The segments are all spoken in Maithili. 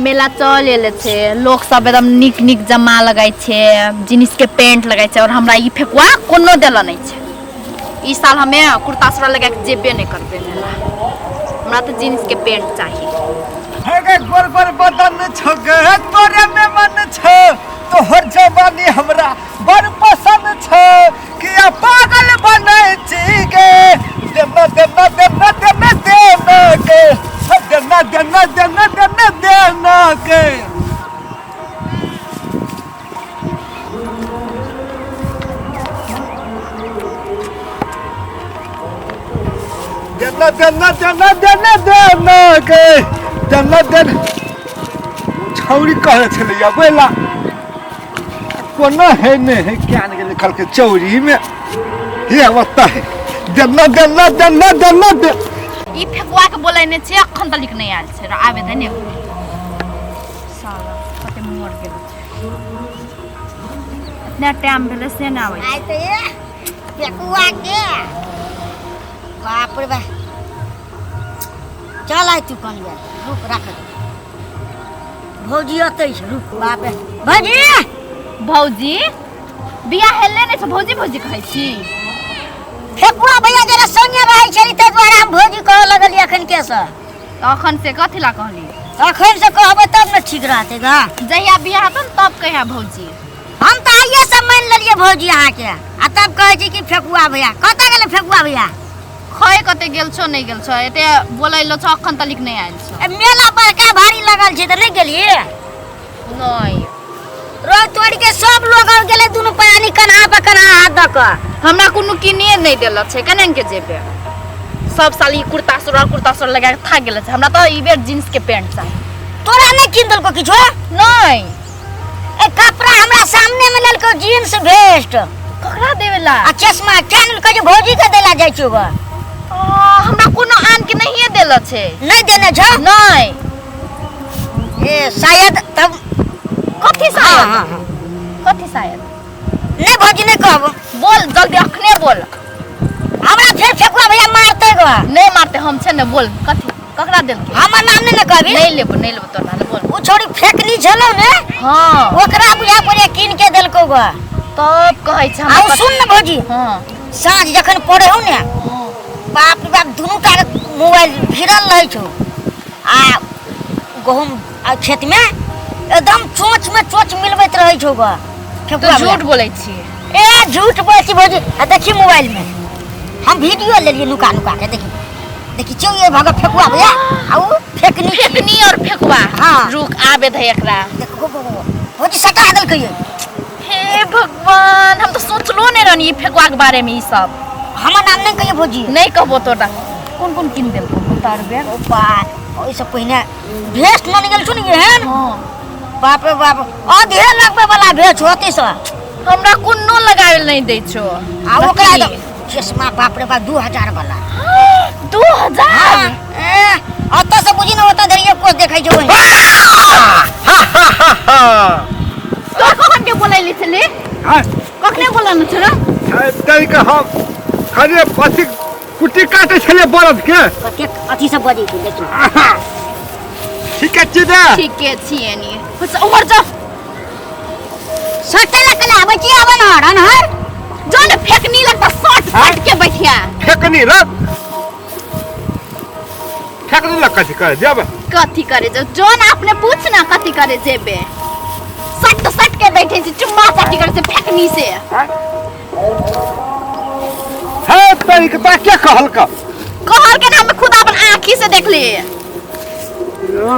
मेला चल एले छै, लोक सब एकदम नीक नीक जमा लगाइ छै, जीन्स के पेंट लगाइ छै और हमरा ई फेकुआ कोनो देला नहीं छै। ई साल हमे कुर्ता सुरा लगा के जेबे नहीं करबे मेला, हमरा तो जीन्स के पेंट चाहिए। हे गोर गोर बदन छो गे, तोरे में मन छो, तोहर जवानी हमरा बड़ पसंद छो, किया पागल बनै छी गे। देना देना देना देना देना गे, देना देना देना देना देना गे। देना देना देना देना देना गे, देना देना। छौड़ी कहै छलैया बोला कोना है नहीं है, क्या नहीं गेलै कहलकै चौरी में हे ओतऽ है। देना देना देना देना दे। ई फेकुआ के बोलेने छै, अखन तक नहि आयल छै, आबे दे ने साला कते मर गेल छै, इतना टाइम भेलै से नहि आबै छै। आइ तऽ ए फेकुआ के बाप रे बा, चल आइ तू कनिया रुक राख दे। भौजी अतै छै, रुक। बाप रे भौजी, भौजी बियाह हेले नहि छै, भौजी भौजी कहै छी। फेकुआ भैया जरा संगे रहै छली ताहि दुआरे हम भौजी कहऽ लगलियै अखन के से। तऽ अखन से कथी ला कहली? अखन से कहबै तब ने ठीक रहतै गा। जहिया बियाह हेतौ ने तब कहिया भौजी। हम तऽ आइए से मानि लेलियै भौजी अहाँके, आ तब कहै छी कि फेकुआ भैया कतऽ गेलै? फेकुआ भैया खै कते गेल छौ नहि गेल छौ, एते बोलैलो छौ अखन तलिक नहि आयल छौ। ए, मेला बड़का भारी लगल छै तऽ नहि गेलियै? नहि। रोज तोड़ि के सब लोग और गेलै दुनू प्राणी कन्हा पर कन्हा हाथ दऽ कऽ। हमरा कोनो किनिए नहि देलक छै, केना के जेबै? सब साल ई कुर्ता सुरवार कुर्ता सुरवार लगा के थाक गेल छै, हमरा तऽ ई बेर जींस के पैंट चाही। तोरा नहि कीन देलको किछो? नहि। ए कपड़ा हमरा सामने में लेलको जींस भेस्ट। ककरा देवेला? आ चश्मा क्या लेलको जे भौजी के देला जाइ छौ ग? आ, हमरा कोनो आन के नहिए देलक छै। नहि देने छौ? नहि। ए शायद तब कथी हाँ, शायद? हाँ, हाँ। कथी शायद? नहीं भौजी नहीं कहब। बोल जल्दी अखने बोल। हमरा फेर फेकुआ भैया मारते गो। नहीं मारते हम छे ने, बोल कथी ककरा देलके? हमर नाम नहीं ने कहबी? नहीं लेबो, नहीं लेबो तोर नाम, बोल। उ छोरी फेकनी छलो ने? हाँ। ओकरा बुझा पड़े कीन के देलको गो। तब कहै छै आ हमरा उ सुन ने भौजी। हाँ। साँझ जखन पड़े हो ने, बाप रे बाप दुनू टा के मोबाइल भिड़ल रहै छौ, आ गहूम आ खेत में एकदम चोंच में चोंच मिलबैत रहै छौ गो। तो फेकुआ झूठ भैया। बोलै छी। ए झूठ बोलै छी भौजी, आ देखी मोबाइल में हम वीडियो लेलियै नुका नुका के, देखी देखी चौ ये भगा फेकुआ भैया आ उ फेकनी। फेकनी और फेकुआ। हाँ। रुक आबे दे एकरा। देखो गो, गो, गो। भौजी सटा देलकै ये। हे भगवान, हम तो सोचलो नहीं रहनी फेकुआ के बारे में ई सब। हमर नाम नहीं कहियो भौजी। नहीं कहबो तोरा। कोन कोन किन देलको तार बेर? ओ बा, ओहिसँ पहिने भेस्ट मन गेल छौ ने एहन? हाँ। बाप रे बाप, आधे लगबै वाला भेस्ट होती से। हमरा कोनो लगावे नहीं दै छौ। आ ओकरा रखी। एकदम चश्मा बाप रे बाप 2000 वाला। 2000? हाँ, ए, ओतऽ से बुझी ने ओतऽ धरि एको देखै छौ ओहिना। तोर कखन के बोलैली छली? हाँ। कखने बोलाने छौ रे? तै के हम अरे अथी कुट्टी काटे छलियै बरद के। कतेक अथी सब बजै छै देखी। ठीके छी ने? ठीके छियै नी। बस उमर जा। सटे लग के आबै छी आबै नहर अनहर। जो ने फेकनी लगता सट सट के बैठिया। फेकनी लग। फेकनी लग कथी करे जेबै? कथी करे जो? जो ने अपने पूछ ना कथी करे जेबे। सट सट के बैठे छी चुम्मा चाटी करे से फेकनी से। हे तरीक तोरा के कहलक? कहल के ना हम खुद अपन आँखी से देखली।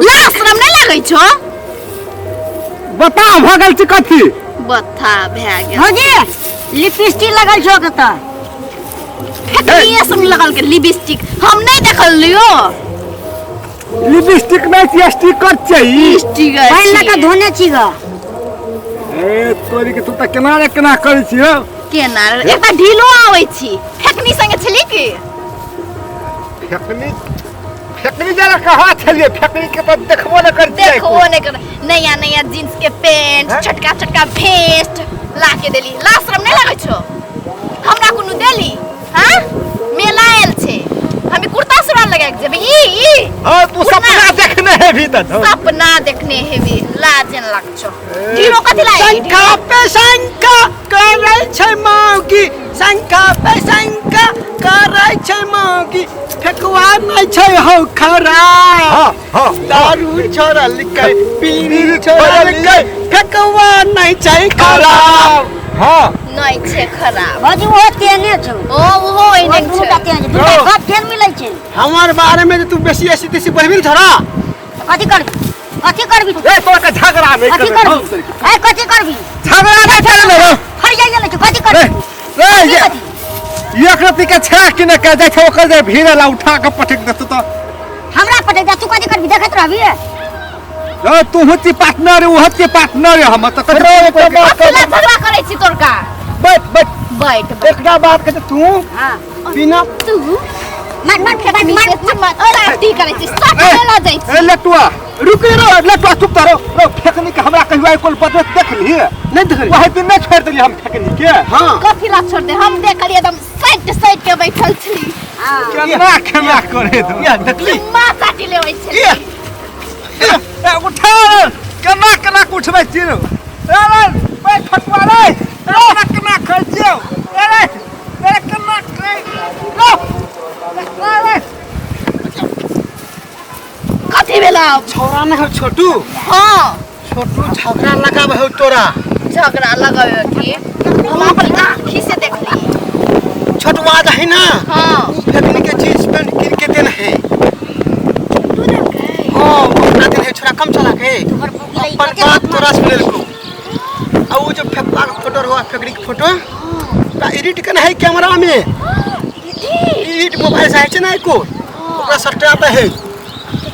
लाज शरम नहीं लागै छौ? बता भऽ गेल छी कथी? बथा भए गेल। भौजी लिपस्टिक लगल छौ कतऽ? फेकनिए सब लगल के लिपस्टिक हम नहीं देखल लियो। लिपस्टिक नहीं छी, स्टिकर छै ई। स्टिकर पानि लऽ कऽ धोने छी ग। ए तोरी के तू तऽ केना रे केना करै छी हौ? केना रे? एकटा ढीलो आबै छी। फेकनी संगे छली की? फेकनी फेकनी जरा कहाँ छलियै? फेकनी के तऽ देखबो नहि करै छियै। देखबो नहि करै। नया नया जींस के पैंट, हैं? छोटका छोटका भेस्ट ला के देली। लाज शरम नहीं लागै छौ? हमरा कोनो देली? हाँ? मेला आयल छै, हमे कुर्ता सुराल लगा लगा के जेबै ई ई हाँ तू सपना देखने है भी त सपना देखने हेबी लाज न लागछो ढीरो कथी लागे शंखा पे शंखा करै छै मौगी शंखा पे शंखा करै छै मौगी फेकुआ नहि छै हौ खरा हाँ हाँ दारू छोड़लकै पीनी छोड़लकै फेकुआ नहि छै खराब हाँ नहि छै खराब भौजी ओहो तेहने छौ ओ ओहो ओ एहने दुनू टा छै तेहन छै दुनू टा गप फेर मिलै छै हमर बारे में जे तू बेसी ऐसी तेसी बढ़बी ने छोड़ा कथी करबी कथी करबी तू ए तोरा के झगड़ा नहीं कथी कर करबी ए कथी करबी झगड़ा नहीं करे रे फर जाइए ने कथी रे करबी रे कथी ये कथी एक रत्ती के छेड़ा किने के जाइ छै ओकर जे भीड़ ला उठा के पटक देतौ तऽ हमरा पटे जा तू कथी करबी देखैत रहबी ए तू हुची पार्टनर उ हची पार्टनर हम तऽ कथी ला झगड़ा करै छी तोरका बैठ बैठ बैठ बैठ एकटा बात कहै तू हां बिना तू मार मार मार मार मार पार्टी करै छी सट ला जाइ छी ए लटुआ रुक रे लटुआ चुप करो रो फेकनी के हमरा कहियो कोल पत्र देख ली नहीं देखली वही दिन नहीं छोड़ देली हम फेकनी के हाँ कथी ला छोड़ दे हम देखलिए एकदम साइड साइड के बैठल छी केना केना करे दो या देखली चुम्मा चाटी लेबै छी या ए उठा केना केना के उठबै छी रो ए रे ए फटुआ रे केना केना खाइ छियौ ए रे ए केना खाइ रो ए रे कथी भेल छोरा न हो छोटू हाँ छोटू झगड़ा लगावे हो तोरा झगड़ा लगावे की हम अपन आँखी से देखली छोटुआ जे है ना हाँ उ फेकनी के जींस पैंट किन के देन है हाँ अपना देन है छोरा कम चला के अपन बात तोरा से लेलको आ उ जो फेकुआ के फोटो रहो फेकनी के फोटो ता एडिट केने है कैमरा में एडिट मोबाइल से है छै ना एको ओकरा सटाते है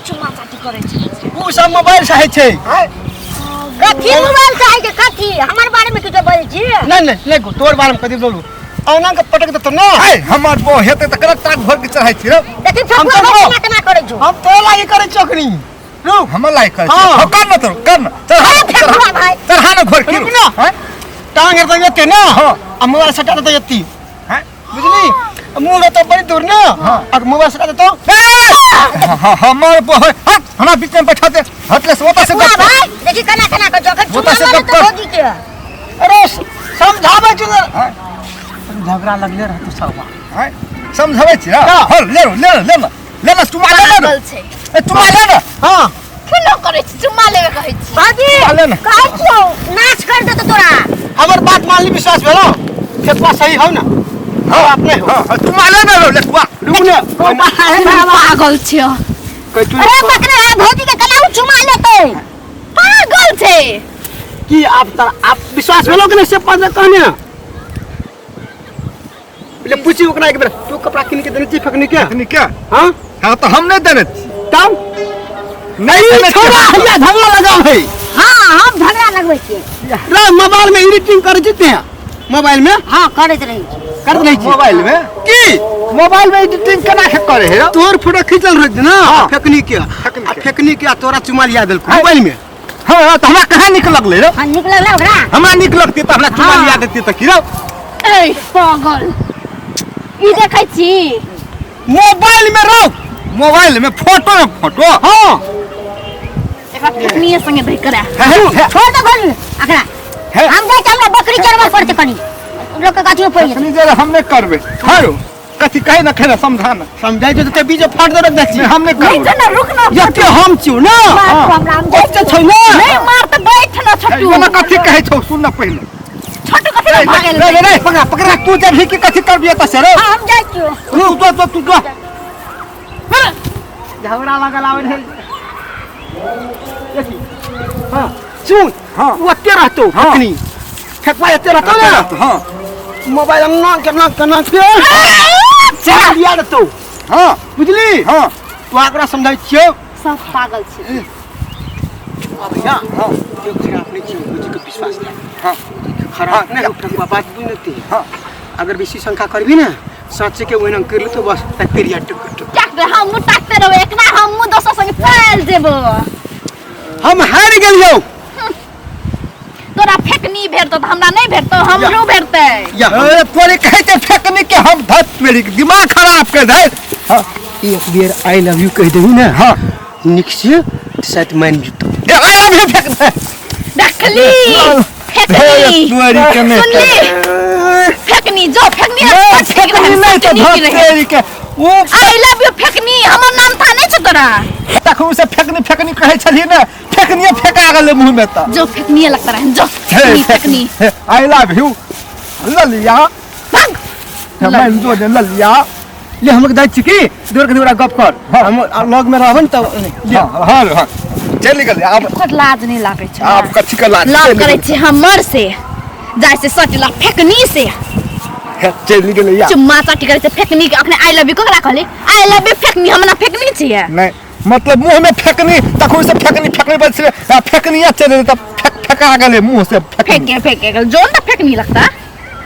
चुम्मा चाटी करै छी उ सब मोबाइल से है छै कथी मोबाइल चाही के कथी हमर बारे में किछो बोलै छी नहीं नहीं नहीं गो, तोर बारे में कथी बोलू औना के पटक देतो ना ए हमर बो हेतै तऽ करत ताक भर के चढ़ाइ छी रो देखी हम फेकुआ तो भाई केना केना करै छौ हम तो लागी करे चौकनी रुक हमर लायक करै हाँ। छी कर न तो कर न चढ़ा अरे फेकुआ भाई चढ़ा न घर की रुक ना। हैं टांग हेतौ एते ना हाँ। आ मोबाइल सटा देतो एती हैं बुझली आ मुँह रहतो बड़ी दूर ना हाँ। आ मोबाइल सटा देतो हमर बो है हट हमरा बीच में बैठा दे हटले से ओतऽ से फेकुआ गप कर। भाई देखी केना केना करै छौ अखन वो तो चुम्मा से मारे गप तो कर। भौजी के अरे समझाबै छी ने। हैं झगड़ा लगले रहतो सब हैं समझाबै छी ना हाँ। हल ले ले ले ले ले ले चुमा ले ले पागल छै ए चुमा ले ना हाँ केना करै छी चुम्मा लेबे कहै छी भौजी चुमा ले ना कहै छियौ नाच कर देतो तोरा हमर बात मान ली विश्वास भेलो फेकुआ सही हौ ना हाँ अपने हो हां चुमा ले ना रो लटुआ रुक ना पागल छै कह तू अरे पकड़े है भौजी के केना उ चुमा लेतै पागल छै की आप तर आप विश्वास भेलो कि नहीं से पाँच कहने ले पूछी ओकरा एक बेर तू कपड़ा किन के देने छी फेकनी के फेकनी के हाँ हाँ तो हम नहीं देने छी तब नहीं देने छी छोड़ा हैया झगड़ा लगाओ है हाँ हम झगड़ा लगबै छियै रे मोबाइल में एडिटिंग करे छी ते मोबाइल में हाँ करैत रहै छी कर नहीं छी मोबाइल में की मोबाइल में एडिटिंग केना के करे है तोर फोटो खींचल रहत ना हाँ। फेकनी के फेकनी आ के। फेकनी के आ तोरा चुमा लिया देलको मोबाइल में हाँ हाँ तो हमरा कहाँ निक लगलै रे हाँ नीक लगलै ओकरा हमरा निक लगती तऽ हमरा चुमा हाँ। लिया देती तऽ की रो ए पागल ई देखै छी मोबाइल में रो मोबाइल में फोटो में फोटो हाँ एकरा फेकनिए संगे धइ करा छोड़ दे भौजी एकरा हे। हम जाइ छी हमरा बकरी चरबै पड़तै कनी लोक के गाछियो पड़ि जेतै तखनी जरा हम नहीं करबे हारो कथी कहे ना खेना समझा ना समझाइ छौ तऽ बीज फाड़ दे रख नहीं हम नहीं नहीं करबे जो ना रुक ना यते हम छियौ ना मार तो हमरा हम जाइ ओते छौ ना नहीं मार तऽ बैठ ना छोटू ना कथी कहे छौ सुन ना पहिले छोटू कथी ला भागल रे रे रे पकड़ा पकड़ा तू जब ही की कथी करबी तऽ से रे हाँ हम जाइ छियौ तू तो तो तू तो झगड़ा लगल आबै है देखी हाँ सुन हाँ। उ ओते रहतौ हाँ। फेकनी फेकवा एते रहतौ ना हाँ मोबाइल ना केना केना के चुमा लिया देतौ हाँ बुझली हाँ तू ओकरा समझाइ छियौ सब पागल छै अब भैया हाँ जो खराब नहीं छियौ बुझी के विश्वास ले हाँ खराब नहीं फेकवा बात बुझ नहीं हाँ अगर बेसी शंका करबी ना साँचे के ओहिना कर लेतो बस तेरिया टुक टुक टाकते हमहूँ टाकते रहबै एकरा हमहूँ दोसर संगे चलि जेबो हम हारि गेलियौ तोरा फेकनी भेटतौ तऽ हमरा नहि भेटतौ हमरो भेटतै या अरे तोरे कहे छै फेकनी के हम धत मेरी दिमाग खराब कर दे हाँ। एक बेर I love you कहि देबही ने। हाँ। नीक से शायद मानि जेतौ। I love you फेंक दे। देखली फेकनी। तुअरी के ने सुनली फेकनी जो फेकनी। नहीं, फेंकनी नहीं तो धर तेरी के वो। I love you फेकनी, हमर नाम था नहीं छौ तोरा। तखन से फेंकनी फेंकनी कहै छलियै ने, फेंकनिए फेंका गेलै मुँह में तऽ। जो फेकनी लगता रहे जो फेकनी फेकनी। I love you ललिया। भाग। मैं जो ने ललिया। ले हम जाइ छी की दूर के दूर गप कर, हम लग में रहबन तब। हाँ हाँ हाँ, चलि गेलै आब। ओकर लाज नहीं लागै छै। आब कथी के लाज? लव करै छै हमर से, जाइ से सटला फेकनी से। चलि गेलै या। चुम्मा चाटी करै छै फेकनी के। अखने I love you ककरा कहली? I love you फेकनी, हम ना फेकनी छियै। नहीं, मतलब मुंह में फेंकनी, तखन से फेंकनी फेंकनी बस फेंकनी चले तब फेंक फेंका गेलै मुंह से फेंकनी। फेंके फेंके गेल जो ना फेकनी लगता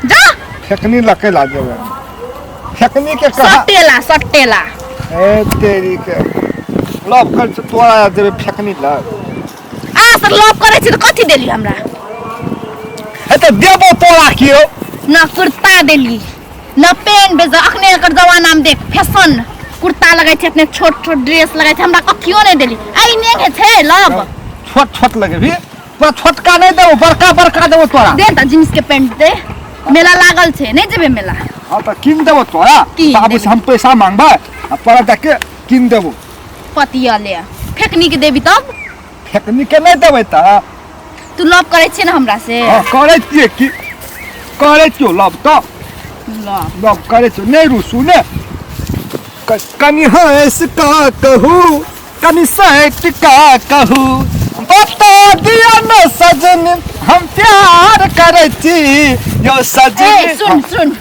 जा। फेंकनी लके लागे फेंकनी के कहा। सटेला सटेला। ए तेरी के लव कर से तोरा देबे फेंकनी लग। आ सर लव करै छी त कथी देली हमरा? हे त देबो तोरा कियो। ना कुर्ता देली ना पेन बेच। अखने एकर जमाना में देख फैशन कुर्ता लगै छै, अपने छोट छोट ड्रेस लगै छै, हमरा कथियो नहीं देली। आई नेंगे छै लव। छोट छोट लगेबी तोरा, छोटका नहीं देबो, बड़का बड़का देबो तोरा। दे त जींस के पैंट दे, मेला लागल छै, नहीं जेबे मेला? हाँ त किन देबो तोरा। कीन बाबू से देबी। हम पैसा मांगबै आ तोरा जाके किन देबो। पतिया ले फेकनी के देबी तब। फेकनी के नहीं देबै त। तू लव करै छै ने हमरा से? हाँ करै छियै की करै छियौ लव तऽ। लव लव करै छियौ। नहि रुसू ने, कनि हँस का कहू, कनि सैट का कहू, बता दिया न सजन हम प्यार करै छी यो ए सजन। सुन सुन,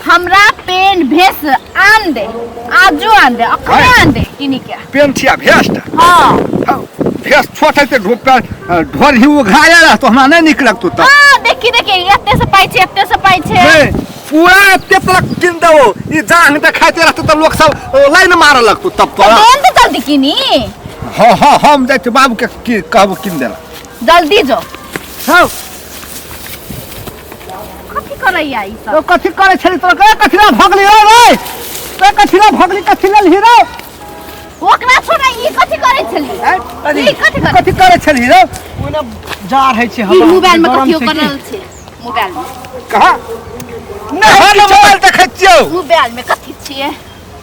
हमरा पेन भेस आन दे, आजो आन दे, अखने आन दे किनी के। पेन छिया भेस्ट? हाँ। हाँ, भेस्ट छोट है ढोर ही उघाया रह तो हमरा नहीं निक लगतो तब। हाँ देखी देखी, एते से पाइ छै, एते से पाइ छै। नहीं, पूरा एते तक किन देबो, ई जांग देखाइते रहतो तऽ लोक सब लाइन मारऽ लगतो तब तोरा। देन तऽ जल्दी किनी। हाँ हाँ, हम जाइ छी बाबू के की कहबो किन देला। जल्दी जो। हाँ। कथी करैया ई सब? तो कथी करै छली तोरा? ए कथी ला भगली रे रे, ए कथी ला भगली, कथी लेल हीरो? ओकरा छोड़ा, ई कथी करै छली? ई कथी करै? कथी करै छली रे? ओना जा रहै छै। ई मोबाइल में गरम कथियो छै की? करल छै मोबाइल में। कहाँ नहीं, हम मोबाइल देखै छियौ। मोबाइल में कथी छियै?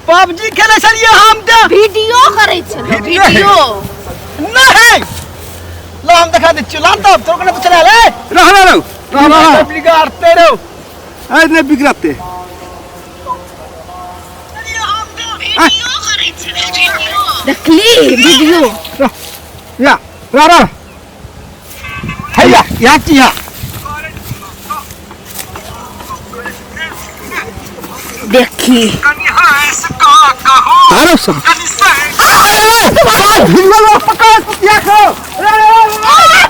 पबजी खेलै छलियै हम तऽ। वीडियो करै छै। वीडियो है। वीडियो। नहीं, लो हम देखा दै छियौ, लान तब तोर कोना तो चला ले। रह रह रह रह रह। बिगाड़ते रहो। ए नहीं बिगड़ते। देखली वीडियो। या रह रह, हैया या चिया। देखी। तारो सब भिंगल पकड़ कुतिया को रे रे रे।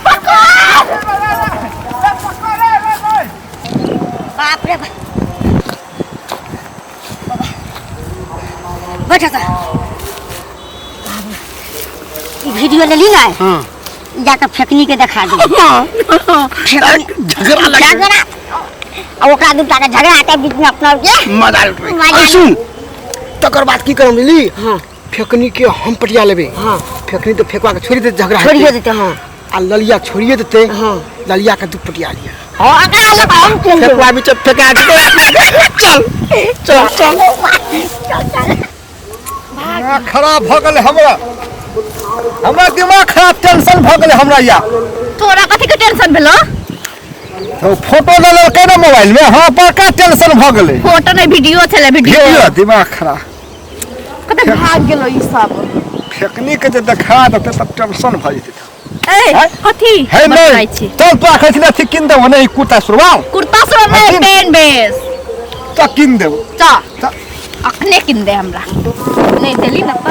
बाप रे बाप, बैठ जा। ई वीडियो ले ली ना? हाँ। जाकर फेकनी के देखा दे। झगड़ा लग झगड़ा आ ओकरा दूटा के झगड़ा के बीच में अपना के मजा लुटबै। मजा। आ सुन, तकर बाद की करम बुझली? हाँ। फेकनी के हम पटिया लेबे। हाँ। फेकनी तो फेकवा के छोड़ि देते, झगड़ा छोड़िए हेतै। देते। हाँ। आ ललिया छोड़िए देते। हाँ। ललिया के दू पटिया लिया। हाँ, एकरा लग हम चल जेबै। फेकवा बीच फेका देते। चल चल चल। चल चल। दिमाग खराब भऽ गेलै हमरा, हमरा दिमाग खराब, टेंशन भऽ गेलै हमरा या। तोरा कथी के टेंशन भेलो? तो फोटो लऽ लेलकै ने मोबाइल में, हाँ बड़का टेंशन भऽ गेलै। फोटो नहीं, वीडियो छलै वीडियो। वीडियो, दिमाग खराब। कते भाग गेलो ई सब। फेकनी के जे देखा देतै तब टेंशन भऽ जेतै। ए है? कथी हे बतबै नहीं छी? चल, तोरा कहै छलै अथी किन देबो ने, ई कुर्ता सुरवाल। कुर्ता सुरवाल नहीं, किन? पेन बेस। तऽ किन देबो। चल। चल। अखने किन दे हमरा, नहीं देली न तऽ।